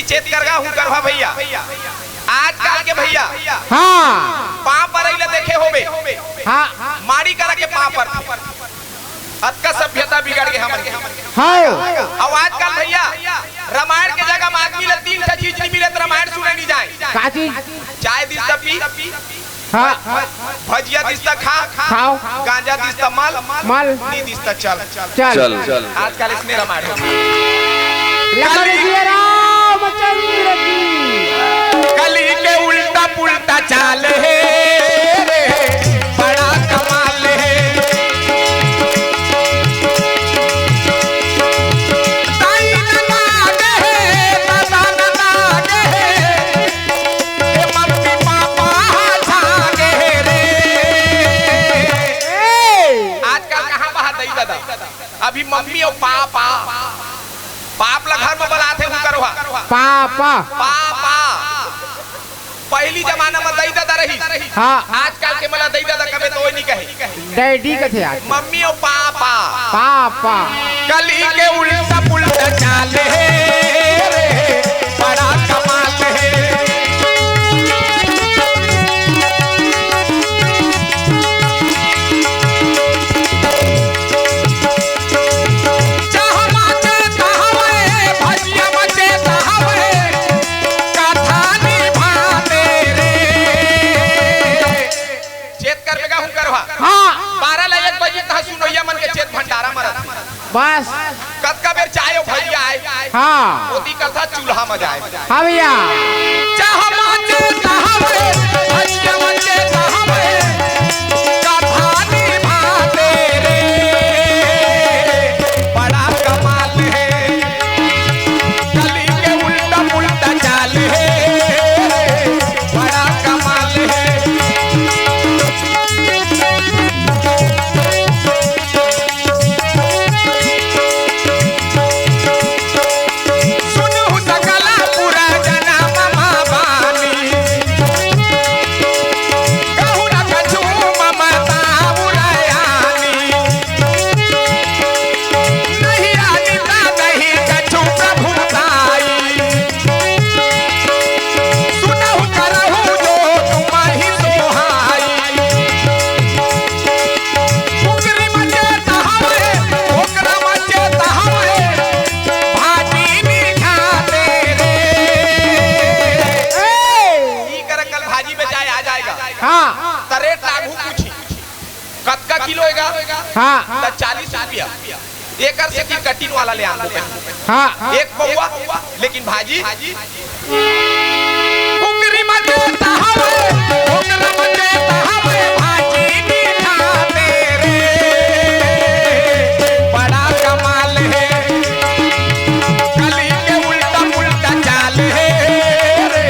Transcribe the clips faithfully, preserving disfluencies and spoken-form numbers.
चेत करगा हूँ करवा भैया। आजकल के भैया हाँ। पाँव परई ला देखे होबे। हाँ। माड़ी करा के पाँव पर अतका सभ्यता बिगड़ गे हमन के। हाँ। अउ आजकल भैया रामायण के जगह म आदमी ला तीन ठा चीज नहीं मिले त रामायण सुने नहीं जाए। का चीज? चाय दिस त पी, हाँ। भजिया दिस त खा, खाओ। गांजा दिस त मल, मल। नी दिस त चल। चल। चल। आजकल इसने रामायण हो गई। लखन जी रामचंद्र की। कली के उल्टा पुल्टा चाल हे रे, बड़ा कमाल हे। ताई नना गे हे, दादा नना गे हे। ए मम्मी पापा झागे रे। आजकल कहाँ बहा दई दादा? अभी मम्मी अउ पापा। पाप ला घर में बलाथे हूँ करवा। पापा। पापा। पहली जमाना में दई दादा रही। हाँ। आजकल के मला दई दादा कबे तो नहीं कहे। डैडी कथे आज। मम्मी अउ पापा। पापा। कली के उल्टा पुल्टा चाल हे रे, बड़ा कमाल हे। चाह माचे तहवे, भजिया माचे तहवे, कथा निभाते रे। चेत कर बेगा हूँ करवा। हाँ। बारह ला एक बजे तहाँ सुनोइया मन के चेत भंडारा मरत। बस। कतका बेर चाय अउ भजिया आए। हाँ। ओती कथा चूल्हा म जाए। हाँ भैया। चाह माचे तहवे, भजिया माचे तहवे, कथा निभाते रे। बड़ा कमाल हे। कली के उल्टा पुल्टा चाल हे। बड़ा कमाल हे। सुनहु सकला पुरा जनम मा बानी, कहु न कछु ममता उरयानी। नहीं आनिता नहीं कछु प्रभु ताई, सुनहु करहु जो तुम्हि सोहाई। कुकरी मचे तहवे, ओकरा मचे तहवे, भाजी निझाते रे। ई कर कल भाजी बेचाए आ जाएगा। हाँ। त रेट लागू पूछी, कतका किलो हेगा? हाँ। त चालीस रुपया। एकर से कि कटिन वाला ले आबो। हाँ। एक पौवा, लेकिन भाजी कुकरी मचे तहवे, ओकरा मचे तहवे, भाजी निझाते रे। बड़ा कमाल हे, कली के उल्टा पुल्टा चाल हे रे।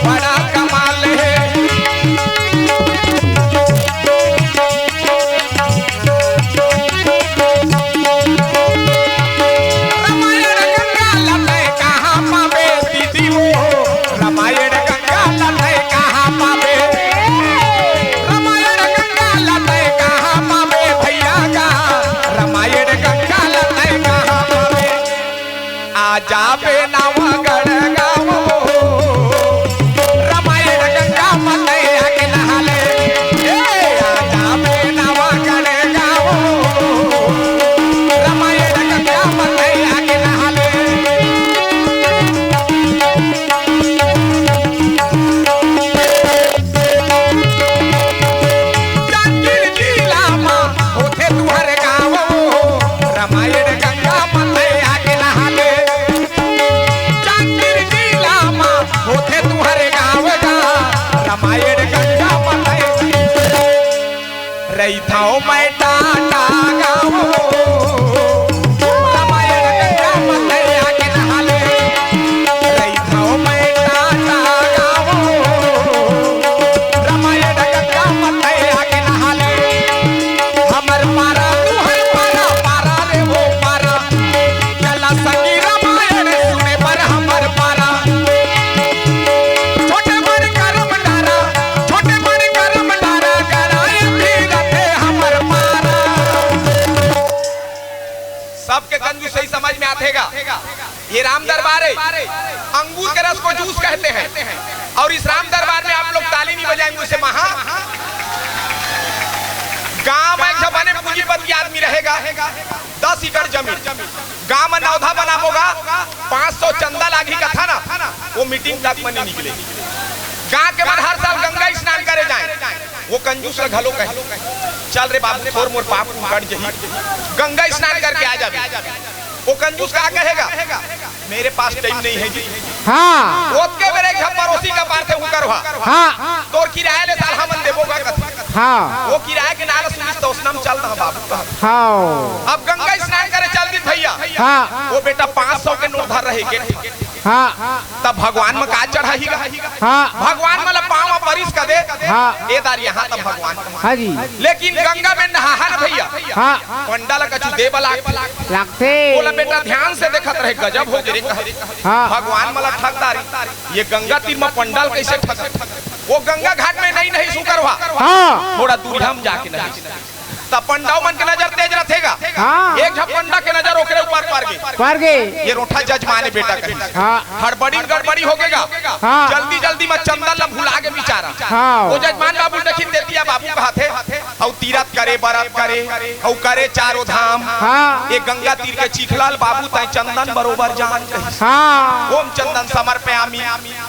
बड़ा कमाल हे। रामायण गंगा ला तैं कहाँ पाबे दीदी हो, रामायण गंगा ला तैं कहाँ पाबे, रामायण गंगा ला तैं कहाँ पाबे भैया गा, रामायण गंगा ला तैं कहाँ पाबे। आ जाबे नवागढ़ गाँव, रामायण गंगा म तैं आके नहा ले। ए, आ जाबे नवागढ़ गाँव, रामायण गंगा म तैं आके नहा ले। जांजगीर जिला म होथे तुहर गाँव, रामायण गंगा म तैं आके नहा ले। जांजगीर जिला म होथे तुहर गाँव गा, रामायण गंगा म तैं। रहिथँव मैं टाटा गाँव, रामायण गंगा म तैं आके नहा ले। रहिथँव मैं टाटा गाँव, रामायण गंगा म तैं आके नहा ले। हमर पारा, तुहर पारा, पारा रे हो पारा। चला संगी रामायण सुने बर हमर पारा। छोटे बड़ करम डारा, छोटे बड़ करम डारा, गराए फिरथे हमर अरे, अंगूर के रस को जूस कहते हैं। और इस राम दरबार में आप लोग ताली नहीं बजाएंगे उसे महा। गांव में एक झन बने पूंजीपति आदमी रहेगा, दस एकड़ जमीन, गांव में नौधा बनाबोगा, पाँच सौ चंदा लागी कथा ना, वो मीटिंग तक में नहीं निकले। गांव के मन हर साल गंगा स्नान करे जाए, वो कंजूस ल घलो कहे, "चल रे बाबू, थोर मोर पाप कट जही, गंगा स्नान करके आ जाबे।" वो कंजूस का कहेगा, "मेरे पास टाइम नहीं है जी।" हाँ। ओतके बेर एक झन पड़ोसी का पारथे, हूँ करवा। हाँ। "तोर किराया ले साल हमन देबो का कथे।" हाँ। वो किराया के नाला सुनिस त ओसनम चल रहा बाबू का। हाँ। अब गंगा स्नान करे चल दी भैया। हाँ। वो बेटा पाँच सौ के नोट धर रहे के। हाँ। तब भगवान में का चढ़ाही गा? हाँ। भगवान मन ला पाँव म परिस कदे, हाँ। ए दार यहाँ तब भगवान। हाँ जी। लेकिन गंगा में नहाहा न भैया, हाँ। पंडा ला कछु दे बर लागथे। लागथे। ओला बेटा ध्यान से देखत रहे, गजब हो गे रे कहे। हाँ। भगवान मन ला ठग डारी, ये गंगा तीर म पंडा ल कैसे ठग? वो गंगा घाट में नहीं, नहीं सुकर हुआ। हाँ। थोड़ा दूरिहा म जाके नहीं। त पंडा मन के नजर तेज रथेगा। हाँ। एक झन पंडा के नजर ओकरे ऊपर पर गे। पर गे। ये रोंठा जजमान ए बेटा कही। हाँ। हड़बड़ी गड़बड़ी हो गेगा। हाँ। जल्दी जल्दी म चंदन ल भुला गे बिचारा। हाँ। वो जजमान बाबू देखिन देतिया बाबू कहाथे, "अउ तीरथ करे, बरत करे, अउ करे चारों धाम। हाँ। ये गंगा तीर के चिखला ल बाबू तैं चंदन बरोबर जान कहिस।" हाँ। ओम चंदन समर्पयामी।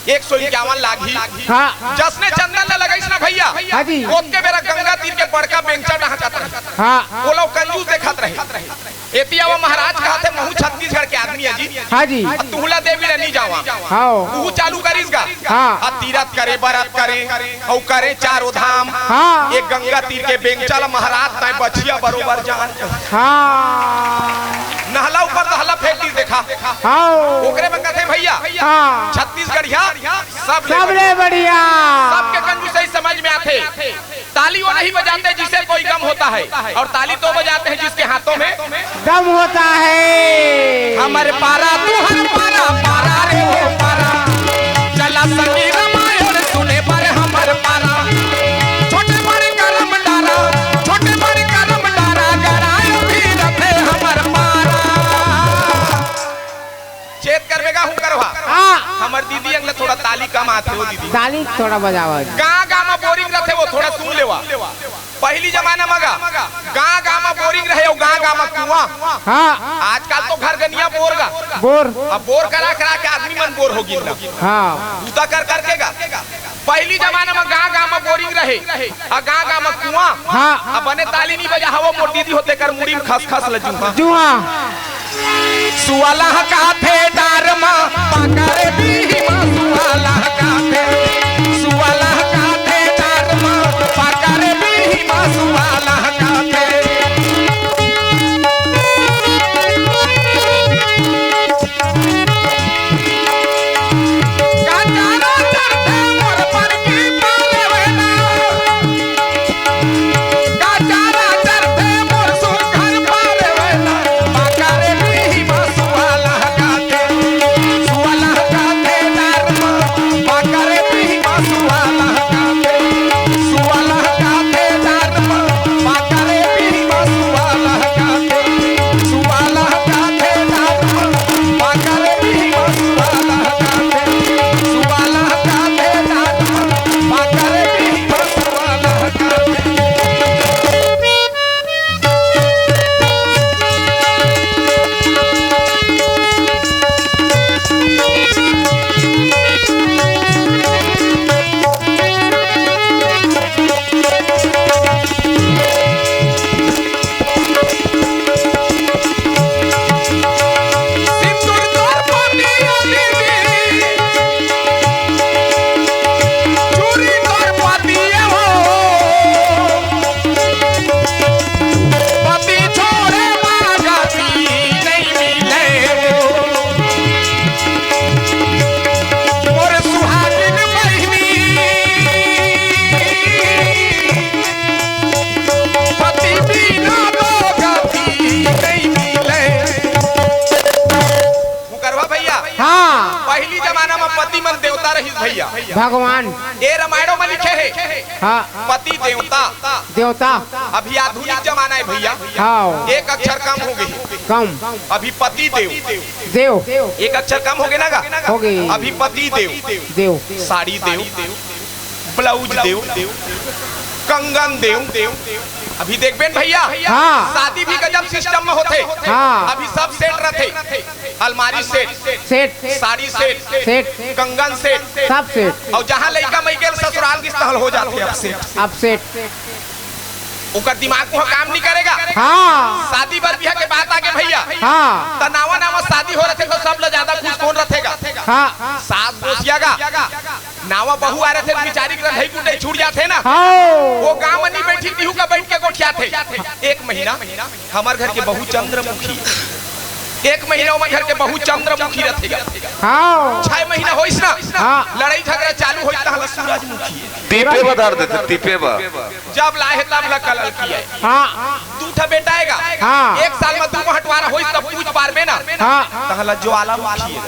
एक सौ इक्यावन लागही। हाँ। जसने चंदन ल लगाइस ना भैया, हाँ जी। ओतके बेरा गंगा तीर के बड़का बेंगचा डहाकत रहे। हाँ। ओला कंजूस देखत रहे। एती आवा महाराज कहाथे, "महू छत्तीसगढ़ के आदमी है जी।" हाँ जी। अ तुहला देवी ला नहीं जावा। हाँ। उहू चालू करिस गा। हाँ। अ तीरथ करे, बरत करे, अउ करे चारों धाम। हाँ। ये गंगा तीर के बेंगचा ल महाराज तैं बछिया बरोबर जान। हाँ। नहला ऊपर दहला फेंक दिस देखा। हाँ। ओकरे में कथे भैया, हाँ। छत्तीसगढ़िया सबले सबले बढ़िया। सबके कंजूसई समझ में आथे। ताली वो नहीं बजाते जिसे कोई गम होता है, और ताली तो बजाते हैं जिसके हाथों में दम होता है। हमर पारा, तुहर पारा, पारा रे हो पारा। चला संगी रमायन सुने बर हमर पारा। छोटे बड़े करम डारा, छोटे बड़े करम डारा, गरायो भी रथे हमर पारा। चेत करबे गा हूँ करवा। हाँ। हमर दीदी अंग ल थोड़ा ताली कम आथे हो दीदी। ताली थोड़ा बजावा। गाँव गाँव म बोरिंग रथे वो थोड़ा सुन लेवा। पहिली जमाना म गा, गाँव गाँव म बोरिंग रहे अउ गाँव गाँव म कुआं। हाँ। आजकल तो घर गनिया बोर गा। बोर। अब बोर करा करा के आदमी मन बोर हो गिन ना। हाँ। बूता कर करके गा। पहिली जमाना म गाँव गाँव म बोरिंग रहे, अ गाँव गाँव म कुआं। हाँ। अ बने ताली नहीं बजा हवो मोर दीदी हो तेकर मुड़ी म खसखस ल जूहा। जूहा। सुअला काथे डार म पकड़ दीही म सुअला काथे। सुअला काथे डार म पकड़ दीही म सुअला काथे। काचारा चढ़थे मोर बड़की पालवना। काचारा चढ़थे मोर सुघर पालवना। पाकर बिही बसुआ लहकाथे। सुआ लहकाथे। रहिस भैया। भगवान। ए रामायणों में लिखे हे। हाँ। पति देवता। देवता। अभी आधुनिक जमाना हे भैया। हाँ। एक अक्षर कम हो गे। कम। अभी पति देव। देव। एक अक्षर कम हो गे ना गा? हो गे। अभी पति देव। देव। साड़ी देव, ब्लाउज देव, कंगन देव। अभी देखबे न भैया, हाँ। शादी भी गजब सिस्टम में होथे। हाँ। अभी सब सेट रथे, अलमारी set, set. Sari set, set. कंगन सेट, सब सेट। अउ जहाँ लइका मई गेल ससुराल गिस तहाँ हो जाथे अब सेट। अब सेट। ओकर दिमाग को काम नहीं करेगा। हाँ। शादी बर बिहा के बात आगे भैया। हाँ। त नावा नावा शादी हो रथे त सब ले ज्यादा खुश कौन रथेगा? हाँ। सास गोसिया गा। नावा बहू आ रथे, बिचारी के रंधई कुटई छूट जाथे ना। हाँ। वो गाँव में नहीं बैठी, तिहू का बैठ के गोठियाथे। एक महीना हमर घर के बहू चंद्रमुखी, एक महीना ओमन घर के बहू चंद्रमुखी रथे गा। हाँ। छह महीना होइस ना, हाँ। लड़ाई झगड़ा चालू होइस, तहाँ सूरजमुखी। तीपे बधार देथे, तीपे बा। जब लाए हे तब ला कलल किए। हाँ। दू ठा बेटा आएगा। हाँ। एक साल में दू महटवारा होइस तब पूछ पारबे ना। हाँ। तहाँ ज्वालामुखी।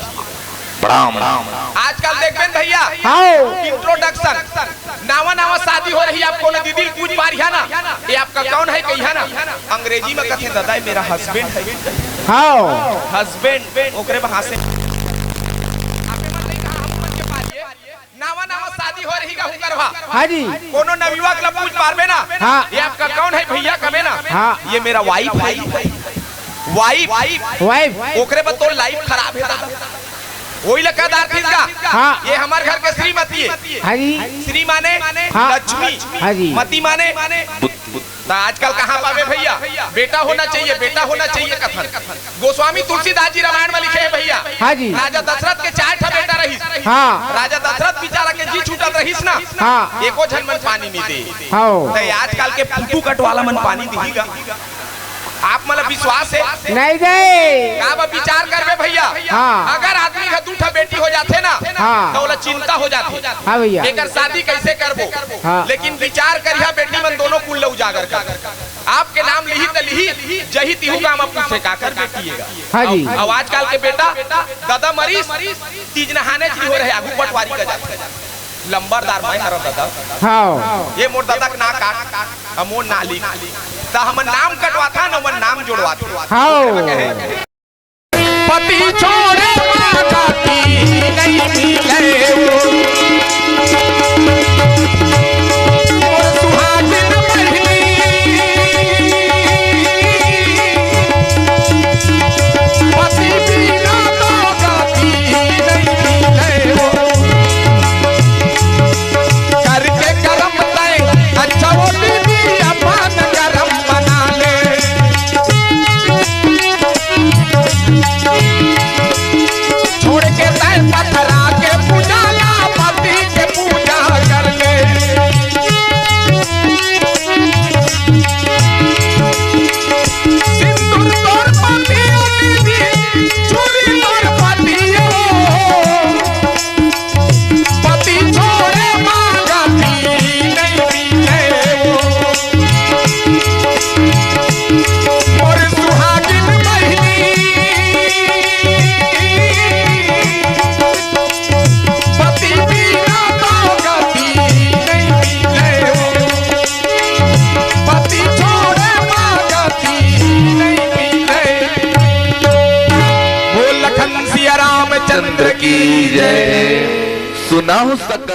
प्रणाम। आजकल देखबे न भैया, हाँ। Introduction, नावा नावा शादी हो रही, आप कोनो दीदी ल पूछ पारिहा ना, ये आपका कौन है कहिहा ना, अंग्रेजी में कथे, दादा, ये मेरा हस्बैंड है। हाँ। हस्बैंड, ओकरे वहां से। नावा नावा शादी हो रही गा हुकर वहाँ। हाँ जी। कोनो नवयुवक ला पूछ पारबे ना, हाँ। ये आपका कौन है भैया कबे ना, हाँ। ये मेरा वाइफ है। वाइफ। वाइफ। ओकरे बर तोर लाइफ खराब है दादा। वही लगा दार खींच का। हाँ। ये हमार घर के श्रीमती है। हाँ जी। श्री माने हाँ। लक्ष्मी। हाँ जी। मती माने त आजकल कहाँ पावे भैया? बेटा होना चाहिए, बेटा होना चाहिए कथन। गोस्वामी तुलसीदास जी रामायण में लिखे हैं भैया। हाँ जी। राजा दशरथ के चार ठा बेटा रहिस। हाँ। राजा दशरथ बेचारा के जी छूटत रहिस ना। हाँ। एको झन मन पानी नहीं दे। हाँ। त आजकल के फुटू कट वाला मन पानी दिही गा। आप मन ला विश्वास है? नहीं दे। का बा विचार करबे भैया? हाँ। अगर आदमी का दू ठा बेटी हो जाथे ना, हाँ। त ओला चिंता हो जाथे। हाँ भैया। एकर शादी कैसे करबो? हाँ। लेकिन विचार करिहा बेटी मन दोनों कुल ला उजागर कर। आपके नाम लिही त लिही, जही तिहू गाँव में पूछे काकर बेटी एगा। हाँ जी। अब आजकल के बेटा दादा मरीस, तीज नहाने जी हो रहे, आगू पटवारी का जाथे। लंबरदार मैं हरव दादा। हाँ। ये मोर दादा के ना काट, अउ मोर ना लिख। त हमन नाम कटवाथन, ओमन नाम जोड़वाथे। हाँ। पति छोड़े माँ जाति नहीं मिले वो। मोर सुहागिन बहिनी। पति बिना तो जाति नहीं मिले वो। करके करम तय अच्छा वो दीदी अपन करम बना ले। छोड़ के तय पथरा के पूजा ला पति के पूजा कर ले। सिंदूर तोर पति ओ दीदी, चूड़ी तोर पति ओ। पति छोड़े माँ जाति नहीं मिले वो। मोर सुहागिन बहिनी, पति बिना तो गति नहीं मिले वो। पति छोड़े माँ गति नहीं मिले। बोल लखन सिया रामचंद्र की जय। सुनहु सकल